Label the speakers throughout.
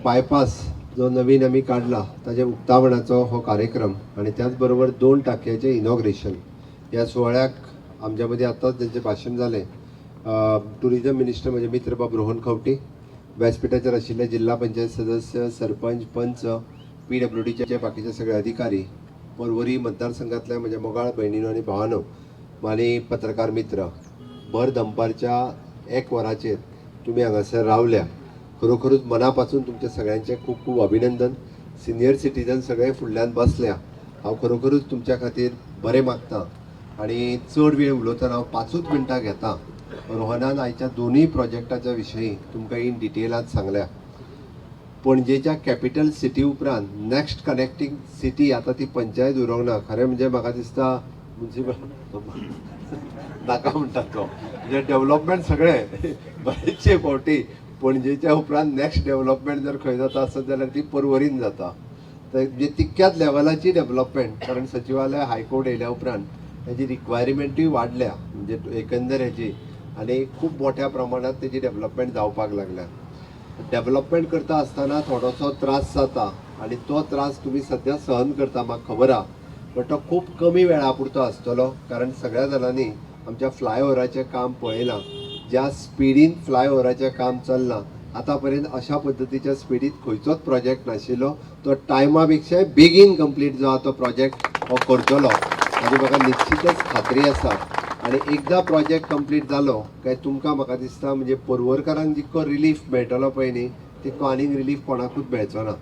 Speaker 1: Bypass जो नवीन आमी काडला ताच्या उक्तावणाचो हो कार्यक्रम आनी त्याच बरोबर दोन टाकयाचें इनॉग्रेशन. ह्या सुवाळ्याक आमच्या मदीं आतांच जेंचें भाशण जालें, टुरिजम मिनिस्टर म्हजे मित्र बाब रोहन खंवटे, व्यासपिठाचेर आशिल्ले जिल्हा पंचायत सदस्य, सरपंच, पंच, पीडब्ल्यूडीचे बाकीचे सगळे अधिकारी, पर्वरी मतदारसंघातल्या म्हज्या मोगाळ भयणीनो आनी भावानो आनी पत्रकार मित्र, भर दनपारच्या 1 वराचेर तुमी हांगासर रावल्या, खरोखरूच मना पासून तुमच्या सगळ्यांचें खूब खूब अभिनंदन. सिनियर सिटीजन सगळे फुडल्यान बसल्या. हांव खरोखरूच तुमच्या खातीर बरें मागता आनी चड वेळ उलयतना हांव 5ूच मिनटां घेता. रोहनान आयच्या दोनूय प्रोजेक्टाच्या विशयी तुमकां इन डिटेलांत सांगल्या. पणजेच्या कॅपिटल सिटी उपरांत नॅक्स्ट कनेक्टींग सिटी आतां ती पंचायत उरोंक ना. खरें म्हणजे म्हाका दिसता मुन्सिपल नाका म्हणटा तो, म्हणजे डेव्हलपमेंट सगळें बरेचशे फावटी पणजेच्या उपरांत नॅक्स्ट डेव्हलपमेंट जर खंय जाता आसत जाल्यार ती पर्वरीन जाता. तर म्हणजे तितक्याच लेवलाची डेव्हलपमेंट, कारण सचिवालय, हायकोर्ट येयल्या उपरांत ताजी रिक्वायरमेंटूय वाडल्या, म्हणजे एकंदर हेजी आनी खूब मोठ्या प्रमाणात तेजी डेव्हलपमेंट जावपाक लागल्या. डेव्हलपमेंट करता आसतना थोडोसो त्रास जाता आनी तो त्रास तुमी सद्या सहन करता, म्हाका खबर आहा, बट तो खूब कमी वेळा पुरतो आसतलो, कारण सगळ्या जाणांनी आमच्या फ्लायओवराचें काम पळयलां. ज्या स्पिडीन फ्लायओवराचें काम चल्लां, आतां पर्यंत अशा पद्दतीच्या स्पिडीत खंयचोच प्रोजेक्ट नाशिल्लो. तो टायमा पेक्षाय बेगीन कंप्लीट जो आहा तो प्रोजेक्ट हो करतलो हाजी म्हाका निश्चितच खात्री आसा. आनी एकदां प्रोजेक्ट कंप्लीट जालो काय तुमकां म्हाका दिसता, म्हणजे पर्वरकारांक जितको रिलीफ मेळटलो पळय न्ही, तितको आनीक रिलीफ कोणाकूच मेळचो ना.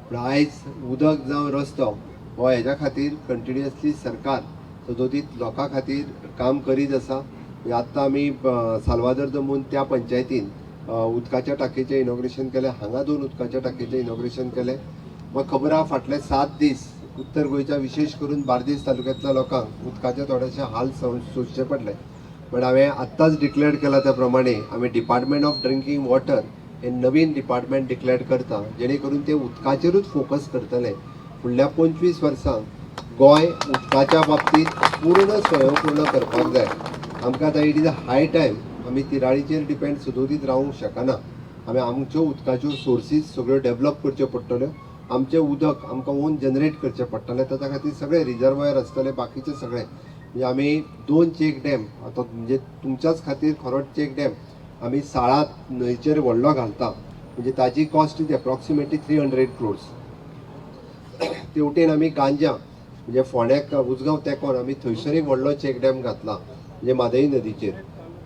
Speaker 1: पूण आयज उदक जावं रस्तो हो हेज्या खातीर कंटिन्युअसली सरकार सदोदीत लोकां खातीर काम करीत आसा. म्हणजे आत्तां आमी साल्वादोर दमून त्या पंचायतीन उदकाच्या टाकयेचें इनॉग्रेशन केलें, हांगा दोन उदकाच्या टाकयेचें इनॉग्रेशन केलें. म्हाका खबर आहा, फाटले 7 दीस उत्तर गोंयच्या, विशेश करून बार्देस तालुक्यांतल्या लोकांक उदकाचे थोडेशे हाल सोंसचे पडले. बट हांवें आत्तांच डिक्लेअर केला त्या प्रमाणे आमी डिपार्टमेंट ऑफ ड्रिंकींग वॉटर हे नवीन डिपार्टमेंट डिक्लेअर करता, जेणे करून ते उदकाचेरूच फोकस करतले. फुडल्या 25 वर्सां गोंय उदकाच्या बाबतींत पूर्ण स्वयंपूर्ण करपाक जाय आमकां. आतां it is a high time. आमी तिराळीचेर डिपेंड सदोदीत रावूंक शकना. आमी आमच्यो उदकाच्यो सोर्सीस सगळ्यो डेवलप करच्यो पडटल्यो. आमचें उदक आमकां ओन जनरेट करचें पडटलें. ताच्या खातीर सगळे रिजर्वायर आसतले, बाकीचे सगळे. म्हणजे आमी दोन चेक डॅम आतां, म्हणजे तुमच्याच खातीर खरोट चेक डॅम आमी साळा न्हंयचेर व्हडलो घालता, म्हणजे ताजी cost is approximately 300 crores. तेवटेन आमी गांजा, म्हणजे फोंड्याक उजगांव तेंकोन आमी थंयसर एक व्हडलो चेक डॅम घातला, म्हणजे म्हादई नदीचेर.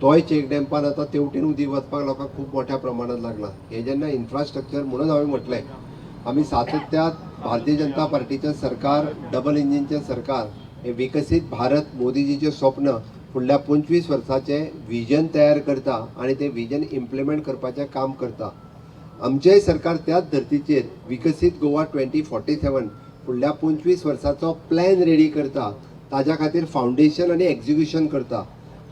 Speaker 1: तोय चेक डॅम्पान आतां तेवटेन उदीक वचपाक लोकांक खूब मोठ्या प्रमाणात लागला. हे जेन्ना इन्फ्रास्ट्रक्चर, म्हणून हांवें म्हटलें, आमी सातत्यात भारतीय जनता पार्टीचें सरकार, डबल इंजिनचें सरकार हे विकसीत भारत, मोदीजीचें स्वप्न, फुडल्या 25 वर्साचें विजन तयार करता आनी तें विजन इम्प्लिमेंट करपाचें काम करता. आमचेंय सरकार त्याच धर्तीचेर विकसीत गोवा 2047, फुडल्या 25 वर्साचो प्लॅन रेडी करता, ताज्या खातीर फावंडेशन आनी एक्जिक्युशन करता.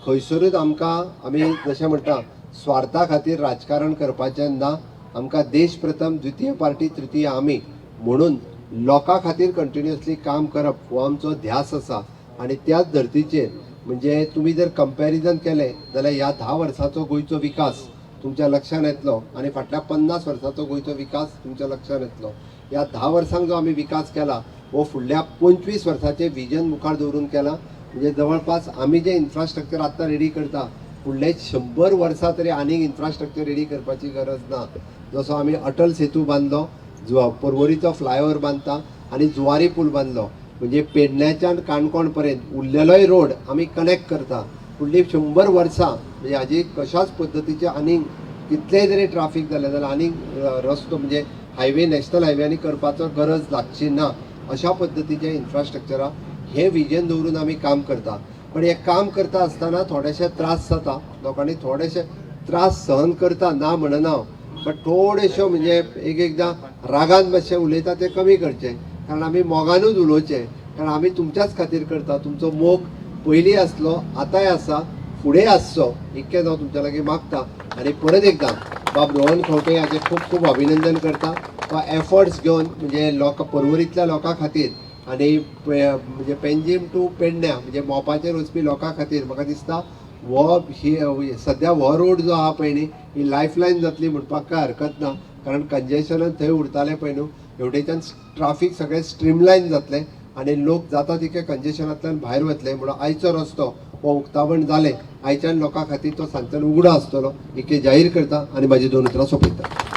Speaker 1: खंयसरूच आमकां, आमी जशें म्हणटा, स्वार्था खातीर राजकारण करपाचें ना. आमकां देश प्रथम, द्वितीय पार्टी, तृतीय आमी, म्हणून लोकां खातीर कंटिन्युअसली काम करप हो आमचो ध्यास आसा. आनी त्याच धर्तीचेर, म्हणजे तुमी जर कंपॅरिजन केलें जाल्यार ह्या 10 वर्साचो गोंयचो विकास तुमच्या लक्षात येतलो आनी फाटल्या 50 वर्साचो गोंयचो विकास तुमच्या लक्षात येतलो. ह्या 10 वर्सांक जो आमी विकास केला हो फुडल्या 25 वर्साचें विजन मुखार दवरून केला. म्हणजे जवळपास आमी जें इन्फ्रास्ट्रक्चर आत्तां रेडी करता, फुडले 100 वर्सां तरी आनीक इन्फ्रास्ट्रक्चर रेडी करपाची गरज ना. जसो आमी अटल सेतू बांदलो, पर्वरीचो फ्लायओवर बांदता आनी जुवारी पूल बांदलो, म्हणजे पेडण्याच्यान काणकोण पर्यंत उरलेलोय रोड आमी कनेक्ट करता. फुडली 100 वर्सां म्हणजे हाजी कशाच पद्दतीचे आनीक कितलेय जरी ट्राफीक जालें जाल्यार आनीक रस्तो, म्हणजे हायवे, नॅशनल हायवे आनी करपाचो गरज लागची ना, अशा पद्दतीचें इन्फ्रास्ट्रक्चरा हें विजन दवरून आमी काम करता. पण हें काम करता आसतना थोडेशे त्रास जाता. लोकांनी थोडेशे त्रास सहन करता, ना म्हणना हांव, बट थोडेश्यो म्हणजे एक एकदां रागान मातशें उलयता तें कमी करचें, कारण आमी मोगानूच उलोवचें, कारण आमी तुमच्याच खातीर करता. तुमचो मोग पयलीं आसलो, आतांय आसा, फुडें आसचो, इतकेंच हांव तुमच्या लागीं मागता. आनी परत एकदां बाब रोहन खंवटे हाचें खूब खूब अभिनंदन करता. तो एफर्ट्स घेवन, म्हणजे लोकां, पर्वरींतल्या लोकां खातीर आनी म्हणजे पेंजीम टू पेडण्या, म्हणजे मोपाचेर वचपी लोकां खातीर म्हाका दिसता हो ही सद्या हो रोड जो आहा पळय न्ही, ही लायफलायन जातली म्हणपाक कांय हरकत ना, कारण कंजेशनान थंय उरतालें पळय न्हू, हेवटेच्यान ट्राफीक सगळें स्ट्रीमलायन जातलें आनी लोक जाता तितके कंजेशनांतल्यान भायर वतले. म्हणून आयचो रस्तो हो उक्तावण जालें, आयच्यान लोकां खातीर तो सांजच्यान उगडो आसतलो इतकें जाहीर करता आनी म्हाजी दोन उतरां सोंपयता.